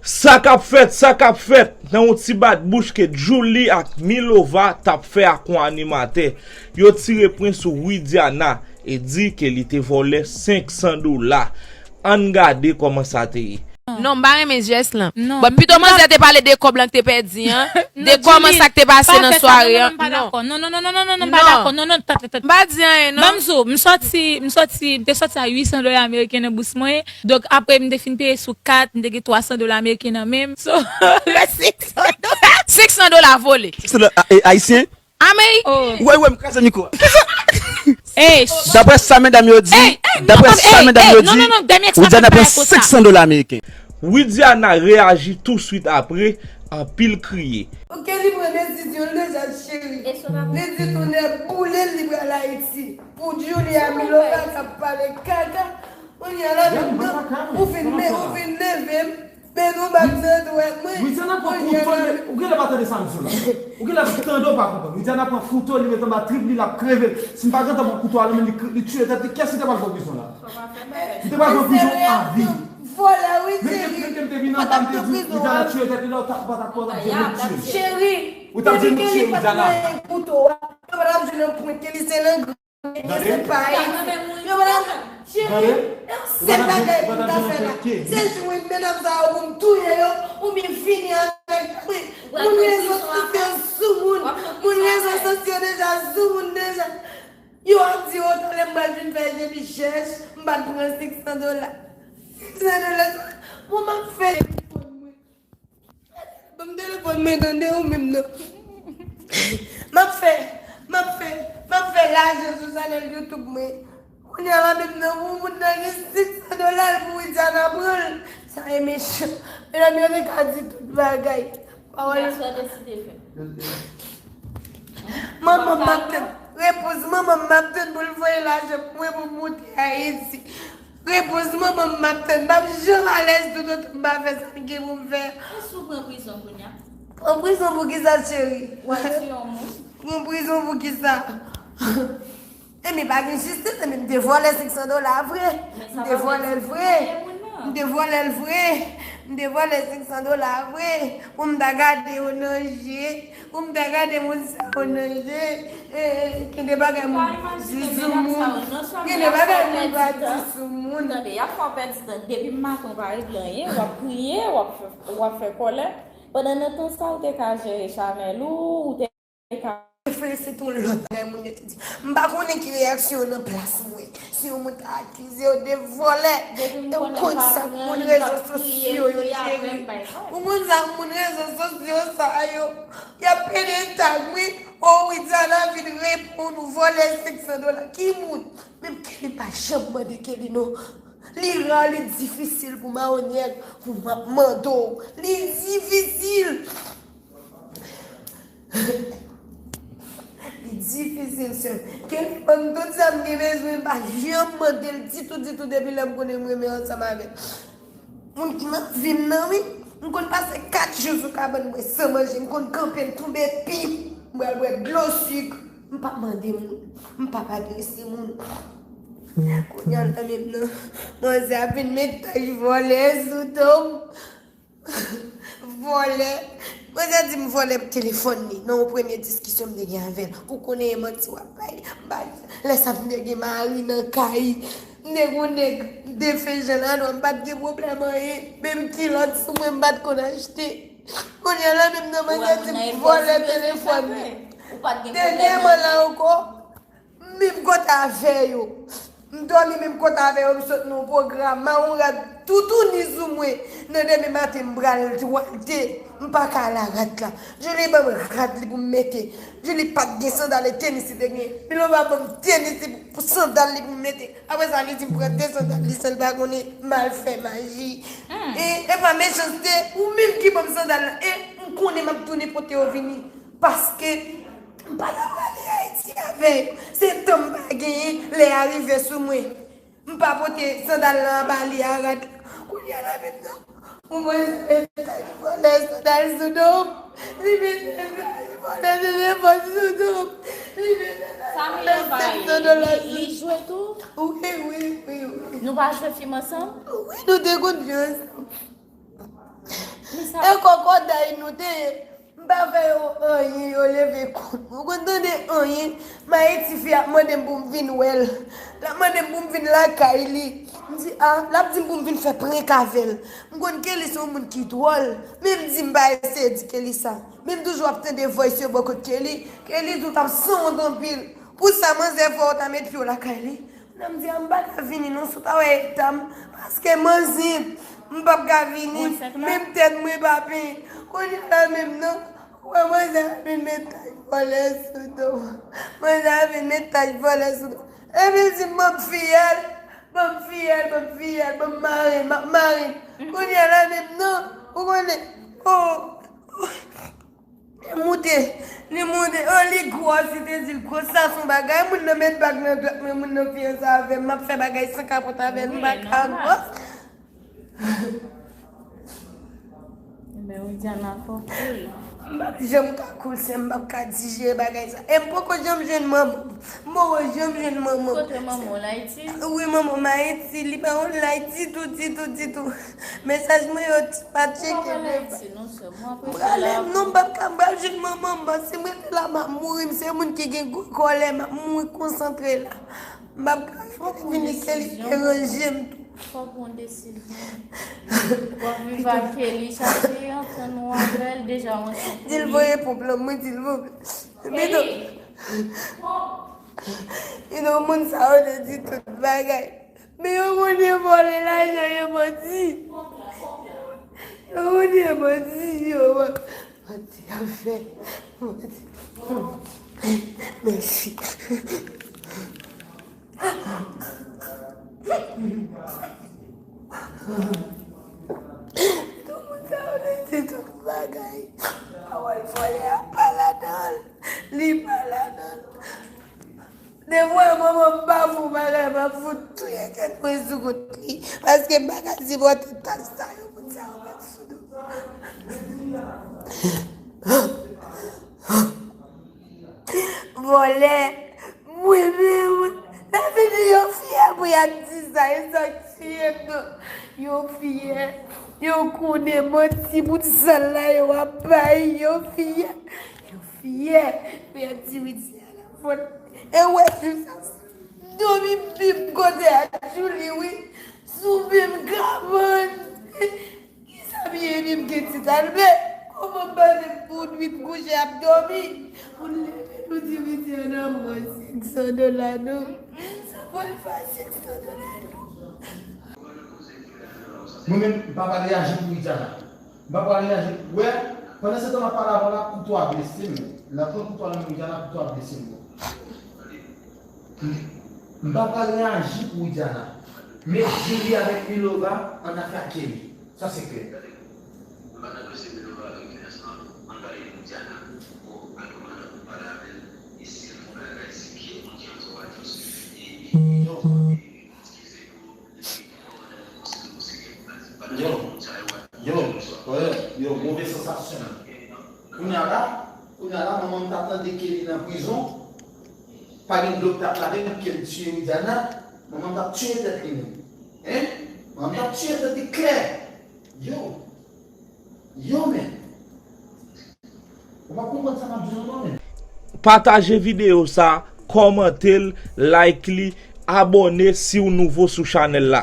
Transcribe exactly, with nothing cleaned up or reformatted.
Sa k ap fèt, sa k ap fèt nan yon ti bat bouch ke Djouly ak Milova t ap fè ak yon animatè. Yo tire pwen sou Widiana e di ke li te vòlè senk san dola. Ann gade kòman sa te ye. Non, m pa renmen jès lan. Bon, pito manzè te pale de kòb lan k te pèdi an, de kòman sa k te pase nan sware an. Non, non, non, non, non, non, non, non, m pa dakò. Non, non, non, tante, tante. M pa di anyen, non. Ban m di w, m sòti, m sòti, m te sòti a uit san dola ameriken nan bous mwen. Donk, apre m te fin peye sou kat, m te gen twa san dola ameriken nan men m. So, rès senk san dola. Senk san dola vole. Senk san dola e, ayisyen? Ameriken. Ou wè, ou wè, m kraze mikwo. Ey, Daprè sa medam yo di, ey, ey, non, daprè ey, sa medam ey, yo non, di, non, non, dènye ekstra Widiana pa pran fè konsa. Senk san dola ameriken. Widiana reyaji touswit apre, anpil kriye. Ok, li pran desizyon l deja, cheri. Li di tounen boule l, li pral Ayiti. Pou Djouly a Milova k ap pale kaka. Kounye a la menm nan, ou vin, ou vin leve m. Men nou bat nan dwèt mwen. Widiana pran kouto, li- ou genlè pa tande sa m di w la. Ou genlè tande w pa konprann. Widiana pran kouto, li met anba trip li, l ap kreve l. Si m pa gentan pran kouto a nan men li, li tiye tèt li, kiyès ki te pral pran prizon la? Li te pral pran prizon avi. Vòlè wi Men ke cheri. men ke m te vin anba, m te di Widiana tiye tèt li la, ou ta ou pa ta ou ta t ap tiye. Cheri. Ou t ap di nou tiye Li pa Widiana. Nan kouto a. Yo pa t ap jwenn nan pwen ke li se nan gran. Se pa Ayiti. Yo pa t ap cheri. E yon sèl bagay pou m ta fè la. Se jwenn medam sa yo pou m touye yo. Oubyen fini avèk mwen. Moun rezo sosyo sou moun. Moun rezo sosyo deja sou moun deja. Yo ap di yo talè m pral vin fè jeni chèch, m pa t pran senk san dola. Senk san dola sa, bon m ap fè telefòn mwen. Ban m telefòn mwen tande ou menm nan. M ap fè, m ap fè, m ap fè lajan sou chanèl YouTube mwen. Kounye a la menm nan, pou moun nan gen senk san dola l pou Widiana pran l. Sa e mechan. Medam yo te ka di tout bagay. Pawòl. Manman m ap tann. Repons manman m ap tann pou l voye lajan pou mwen pou m moute Ayiti. Repons manman m ap tann. M ap janm alèz toutotan m pa fè sa m gen pou m fè. E si w pran prizon kounye a? Pran prizon pou kisa, cheri? W ap tiye yon moun. Pran prizon pou kisa? Ebyen pa gen jistis, ebyen m te vòlè senk san dola vre. M te vòlè l vre. M te vòlè l vre. M te vòlè senk san dola vre. Pou m ta gade yo nan je. Pou m ta gade moun sa yo nan je. Gen de bagay moun di sou moun. Gen de bagay moun pa di sou moun. Tande, y ap fè w pèdi tan. Depi maten w pa regle anyen, w ap kriye, w ap fè, w ap fè kòlè. Pandan nan tan sa, ou te ka jere chanèl ou, ou te ka. Reflesi tou lòt bagay moun yo te di. M pa konnen ki reyaksyon w nan plas mwen. Si yon moun ta akize w de vòlè, e w konn sa moun rezo sosyo yo cheri. Ou konn sa moun rezo sosyo sa yo. Y ap pede tag mwen, o Widiana vin reponn ou vòlè senk san dola. Ki moun? Menm ke li pa janm mande ke li non. Li ra, li difisil pou mawonyèt, pou m ap mande w. Li difisil. Li difisil, sè. Ke li ban m tout sa m gen bezwen, m pa janm mande l ditou, ditou, depi lè m konnen m renmen ansanm avè l. Moun ki nan vi m nan, wi. M konn pase kat jou sou kabann mwen san manje. M konn kanpe, m tonbe pi. M pral bwè dlo sik. M p ap mande moun. M p ap adrese moun. Kounye a la menm nan, manzè ap vin met tach vòlè sou do m. Vòlè. Manzè di m vòlè telefòn li nan yon premye diskisyon m te gen avè l. Ou konnen e manti w ap bay. M pa di sa. Lè sa m te gen mari nan kay. M te gen yon nèg defen jan ladwa, m pa t gen pwoblèm anyen. Menm kilòt sou mwen m pa t konn achte. Kounye a la menm nan manzè di m vòlè telefòn li. Dènyèman la ankò, menm kote avè yo. M dòmi menm kote avè yo, m sot nan yon pwogram, mawon rad toutouni sou mwen. Nan demen maten m pral walte, m pa ka al a rad la. Djouly ban m rad li pou m mete. Djouly pa t gen sandal, e tenis li te gen. Milova ban m tenis li pou sandal li pou m mete. Apre sa li di m pran de sandal li san l pa konnen, m al fè maji. E, e pa mechanste, ou menm ki ban m sandal la. E m konnen m ap tounen pote yo vini. Paske m pa ta prale Ayiti avè yo. Se tan m pa genyen, lè a rive sou mwen. M pa pote sandal lan anba li a rad. Kounye a la menm nan, ou mwen sa e tèt vòlè sandal sou do m. Li mete sa, li vòlè telefòn sou do m. Li mete sa, li vòlè senk san dola sou do m. Li jwe tou? Wi, wi, wi, wi. Nou pa jwe fim ansanm? Wi, nou te konn jwe ansanm. E kòkòday nou te ye. M pa fè yo anyen, yo leve kont mwen. Ou konn tande anyen? Mayiti fi ap mande m pou m vin wè l. L ap mande m pou m vin lakay li. M di, a, l ap di m pou m vin fè prank avè l. M konn Kelly se yon moun ki dwòl. Men m di m pa eseye di Kelly sa. Men m toujou ap tande voice yo bò kot Kelly. Kelly di w t ap sanwont anpil. Pou sa manzè fè w ta met pye w lakay li. Nan m di a, m pa ka vini non, si w ta wè eta m, paske manzè, m p ap ka vini, menm tèt mwen pa penyen. Kounye a la menm non, ou wè manzè a vin met tach vòlè sou do. Manzè a vin met tach vòlè sou do. Epi l di m, m ap fiyèl, m ap fiyèl, m ap fiyèl, m ap mare, m ap mare. Kounye a la menm non, ou konnen, oh, Li moute, li moute, o li gwòs, li te di l gwòs, sa s on bagay, moun nan met bag nan dwèt mwen, moun nan fiyanse avè m, m ap fè bagay san kapòt avè l, m pa ka gwòs. Ebyen, Widiana fò koul. M p ap janm ka koul, sè m, m p ap ka dijere bagay sa. E m poko janm jwenn manman m. M poko janm jwenn manman m. Kote manman w, Ayiti? Wi, manman m Ayiti, li pa konn Ayiti ditou, ditou, ditou. Mesaj mwen yo pa tcheke menm. M prale, non, m p ap ka, m pral jwenn manman m, paske m rete la, m ap mouri, m se moun ki gen gwo kòlè, m ap mouri konsantre la. M p ap ka vini ke li deranje m tou. Fòk yon desizyon. W ap viv ak Kelly, chache antann ou avè l, deja w antann. Di l voye pwoblèm mwen, di l voye. Bidon. Bidon, moun sa yo te di tout bagay. Men yo konnen vòlè lajan, yo manti. Yo konnen manti, yo manti ap fè. Manti. Mèsi. Tout moun sa yo te di tout bagay. Pawòl vòlè a pa ladan l. Li pa ladan l. Devwa manman m pa fou bagay, m ap fout touye tèt mwen sou kont li. Paske m pa ka sipòte tach sa yo, moun sa yo met sou do. Vòlè, mwen menm, sa vini yo fiyè pou y ap di sa, e sa k tiye m nan. Yo fiyè, yo konnen manti bout sal la yo ap bay, yo fiyè. Yo fiyè pou y ap di Widiana fòt. E w wè jou sa, dòmi bib kote a, Julie, wi, sou menm kabann. Kisa m ye menm, Kenty Talbè? Kòman m pase pou nwit kouche ap dòmi? Pou n leve, nou di Widiana, m pran senk san dola non. Sa pral fè senk san dola non. Mwen menm, m pa pral reyaji pou Widiana. M pa pral reyaji. Wè, pandan se tan m ap pale avè w la, kouto a blese m. Nan pran kouto a nan men Widiana, kouto a blese m. M pa pral reyaji pou Widiana. Met Julie avèk Milova an afè a Kelly. Sa se klè. Yo, yo, yo, yo, move sansasyon. Kounye a la, kounye a la, manman m ta tande Kelly nan prizon. Pa gen dlo k t ap lave m, ke l tiye Widiana, manman m t ap tiye tèt li menm. Hein? Manman m t ap tiye tèt li klè. Yo. Yo, men. Ou pa konprann sa m ap di w non, men. Pataje videyo sa, kòmante l, like li, abòne si w nouvo sou chanèl la.